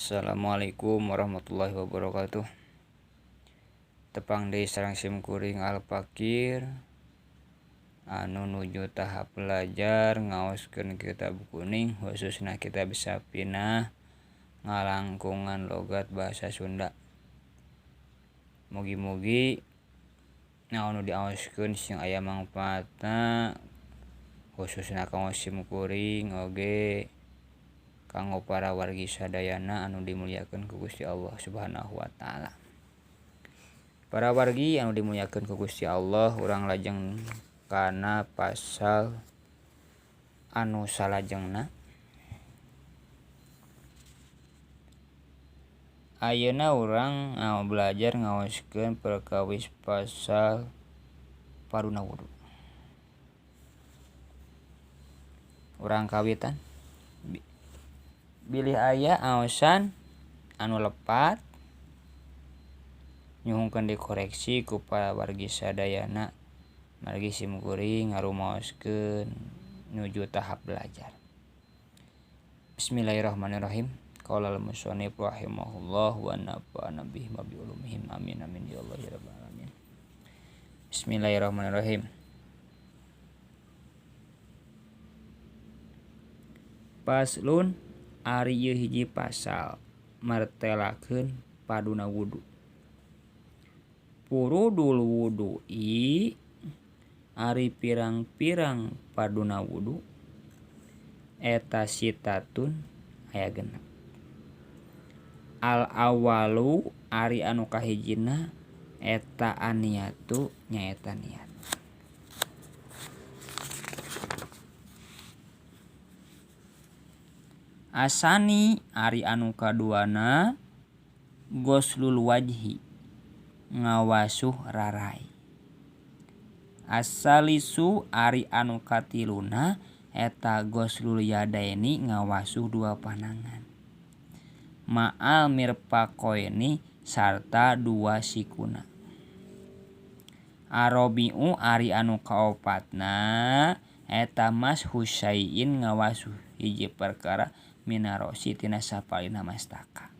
Assalamualaikum warahmatullahi wabarakatuh. Tepang deui sareng sim kuring Al Fakir anu nuju tahap belajar ngaoskeun kitab kuning khususna kitab Safinah ngalangkungan logat bahasa Sunda. Mugi-mugi naon nu diaoskeun sing aya mangfaatna khususna kanggo sim kuring oge kanggo para wargi sadayana anu dimuliakeun ku Gusti Allah Subhanahu wa taala. Para wargi anu dimuliakeun ku Gusti Allah, urang lajeng kana pasal anu salajengna. Ayeuna urang belajar ngaoskeun perkawis pasal farduna wudu. Urang kawitan bilih aya aosan anu lepat nyuhunkeun dikoreksi ku para wargi sadayana margi sim kuring ngarumaoskeun nuju tahap belajar. Bismillahirrahmanirrahim. Qala al-musannif rahimahullah wa nafa'ana bihi wa bi ulumihim. Amin amin ya Allah ya rabbal alamin. Bismillahirrahmanirrahim. Paslun ari ieu hiji pasal martelakeun paduna wudu. Furudul wudu'i ari pirang-pirang paduna wudu eta sitatun aya genep. Al awalu ari anu kahijina eta aniatu nyaeta niat. Asani ari anu kaduana ghoslul wajhi ngawasuh rarai. Asalisu ari anu katiluna eta ghoslul yadaini ngawasuh dua panangan. Ma'al mirfaqaini sarta dua sikuna. Arabiu ari anu kaopatna eta mas husain ngawasuh hiji perkara minarosi tina sapalina mastaka.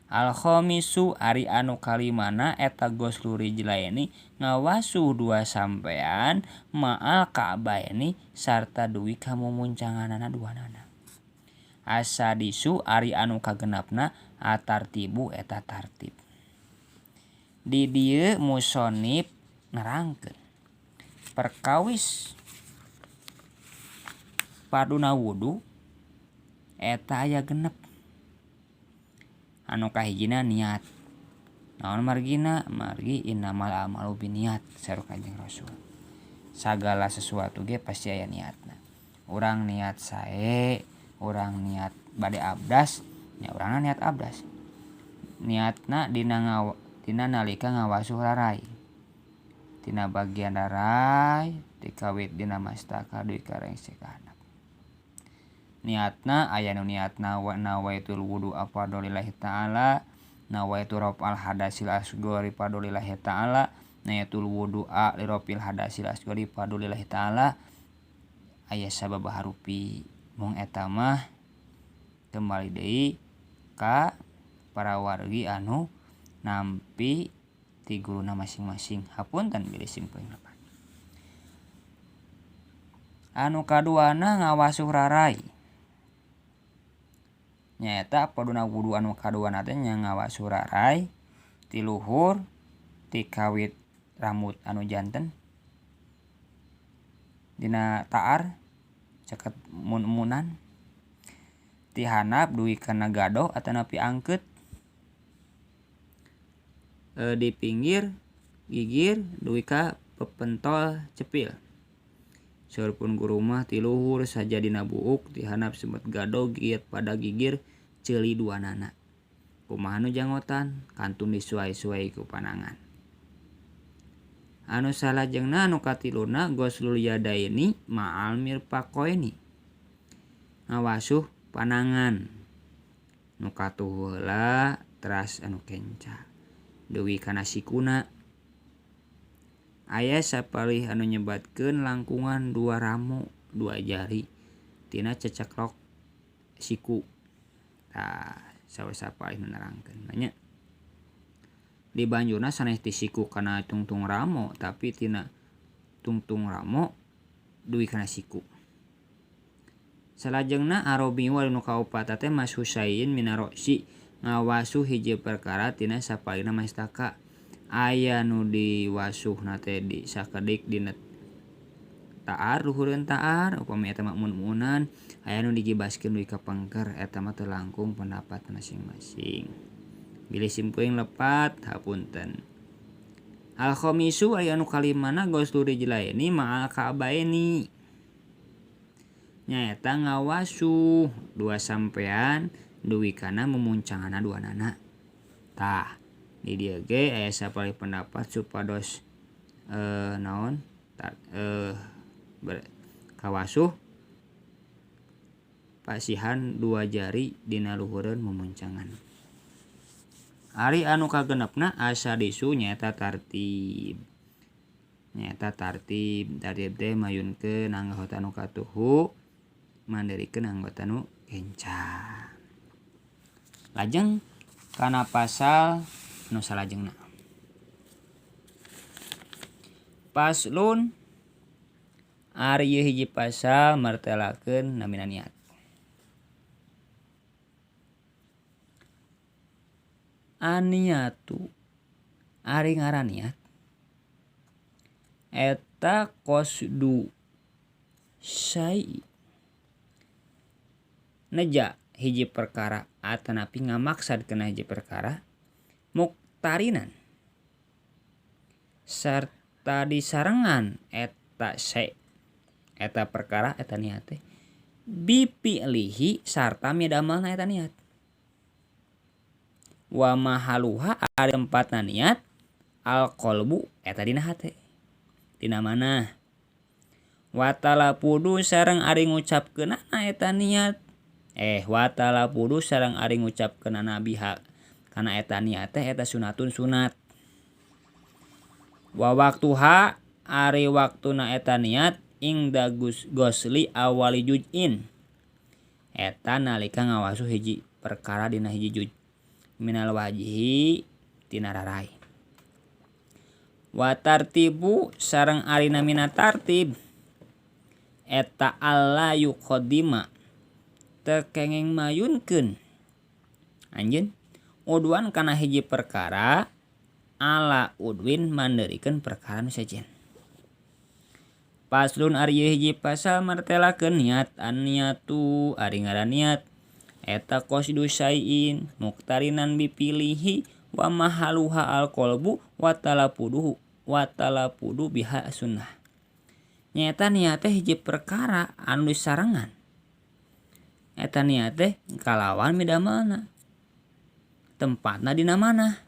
Al khamisu ari anu kalimana eta goslu rijlaini ngawasuh dua sampean ma'al ka'baini sarta duwi kamumuncanganana duanana. Asadisu ari anu kagenapna atartibu eta tartib. Di dieu musonib nerangkeun perkawis paduna wudu eta aya genep. Anu kahijina niat. Naon margina? Margi innamal a'malu binniyat saur Kanjeng Rasul. Sagala sesuatu ge pasti aya niatna. Urang niat sae, urang niat bade abdas, nya urangna niat abdas. Niatna dina nalika ngawasuh rarai. Tina bagian rarai dikawit dina mastaka dugi ka rengse ka handap. Niatna aya nu niatna wa nawaitul wudu afdholillahi ta'ala, nawaitu raf'al hadasil asghari fadholillahi ta'ala, nawaitul wudu'a li raf'il hadasil asghari fadholillahi ta'ala. Aya sabab harupi mung eta mah kembali deui ka para wargi anu nampi ti guruna masing-masing. Hapunten bilih sim kuring lepat. Anu kaduana ngawasuh rarai. Nyaeta paduna wudu anu kaduana teh nya ngawasuh rarai ti luhur ti kawit rambut anu janten dina taar caket mun-munan ti handap dugi kana gadoh atanapi angkeut di pinggir gigir dugi ka pepentol cepil. Saur pun guru mah ti luhur saja dina buuk ti handap semet gadoh gigir pada gigir ceuli duanana. Kumaha nu jangotan kantun disuai-suai ku panangan. Anu salajengna anu katiluna ghoslul yadaini ma'al mirfaqaini ngawasuh panangan nu katuh heula teras anu kenca dugi kana sikuna. Aya sapalih anu nyebatkeun langkungan dua ramo dua jari tina ceceklok siku. Tah Saur sapalih nu nerangkeun nya. Di banjurna sanes ti siku kana tungtung ramo tapi tina tungtung ramo dugi kana siku. Salajengna arabiu anu kaopat teh Mas Husain minarosi ngawasuh hiji perkara tina sapalihna mastaka. Aya nu diwasuhna teh di sakedik dina taar luhureun taar upami eta mah mun-munan aya nu digibaskeun dugi ka pengker eta mah teu langkung pendapat masing-masing. Bilih simkuring lepat hapunten. Al khamisu aya nu kalimana ghuslu rijlaini ma'al ka'baini. Nyaeta ngawasuh dua sampean dugi kana mumuncangana dua nana. Tah di dieu ge aya sapalih pendapat supados naon kawasuh pasihan dua jari dina luhureun mumuncangan. Ari anu kagenepna asadisu nyaeta tartib. Nyaeta tartib, tartib teh mayunkeun anggota nu katuhu mandirikeun anggota nu kenca. Lajeng kana pasal nu salajengna. Paslon ari ieu hiji pasal martelakeun namina niat. Aniatu ari ngaran niat eta qasdu syai neja hiji perkara atanapi ngamaksad kana hiji perkara muktarinan sarta disarengan eta syai eta perkara eta niat teh bipi'lihi sarta midamelna eta niat. Wa mahaluha ari tempatna niat al qalbu eta dina hate dina mana. Wa talafudu sareng ari ngucapkeunana eta niat wa talafudu sareng ari ngucapkeunana biha kana eta niat teh eta sunatun sunat. Wa waktuha ari waktuna eta niat ingda gosli awali juz'in eta nalika ngawasuh hiji perkara dina hiji juz minal wajhi tina rarai. Wa tartibu sareng ari namina tartib eta alla yuqaddima teu kengeng mayunkeun anjeun udwan kana hiji perkara ala udwin mandeurikeun perkara nu sejen. Paslon ari ieu hiji pasal martelakeun niat an-niatu ari ngaran niat eta qasdu syai'in muktarinan bipilihi wa mahaluha al-qalbu wa talafuduhu wa talafudu biha sunnah. Nyaeta niat teh hiji perkara anu disarengan eta niat teh kalawan midamelna tempatna dina mana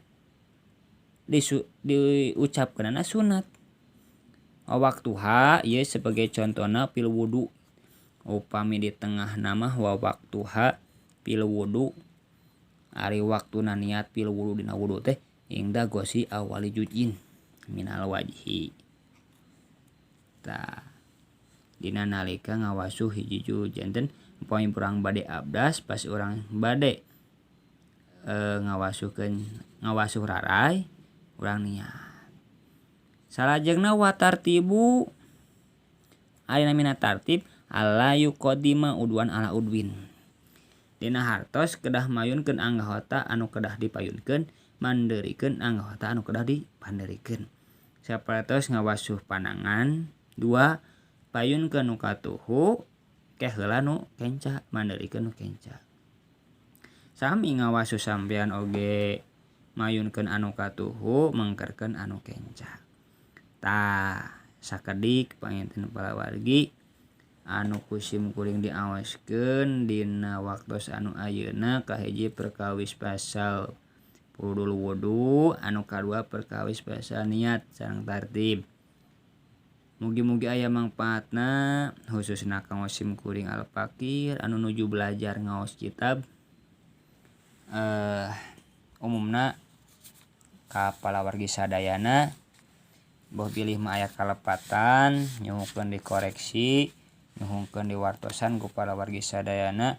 diucapkeunana sunat. Waktuha ieu sebagai contona fil wudu upami di tengah nama wa waktuha fil wudu ari waktuna niat fil wudu dina wudu teh ingda gosi awali juz'in minal wajhi. Tah dina nalika ngawasuh hiji juz janten upami urang bade abdas pas urang bade ngawasuhkeun ngawasuh rarai urang niat. Salajengna wa tartibu ari namina tartib alla yuqaddima udwan ala udwin. Dina hartos kedah mayunkeun anggota anu kedah dipayunkeun mandeurikeun anggota anu kedah dipandeurikeun. Sapertos ngawasuh panangan dua payunkeun nu katuhu ke heula nu kenca mandeurikeun nu kenca. Sami ngawasuh sampean oge mayunkeun anu katuhu mengkerkeun anu kenca. Tah sakedik panginten palawargi anu kusim kuring diawaskeun dina waktos anu ayeuna kahiji perkawis pasal furudul wudu anu kadua perkawis pasal niat sareng tartib. Mugi-mugi aya mangpaatna khususna kanggo sim kuring al-fakir anu nuju belajar ngaos kitab umumna ka palawargi sadayana boh bilih mah aya kalepatan nyuhunkeun dikoreksi nyuhunkeun diwartosan ku palawargi sadayana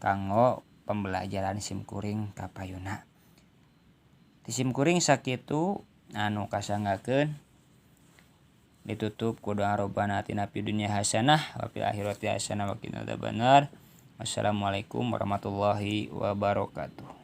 kanggo Pembelajaran simkuring kapayuna. Ti simkuring sakitu anu kasanggakeun, ditutup ku doa Robbana atina fid dunya hasanah wa fil akhirati hasanah wa qina adzabannar. Wassalamualaikum warahmatullahi wabarakatuh.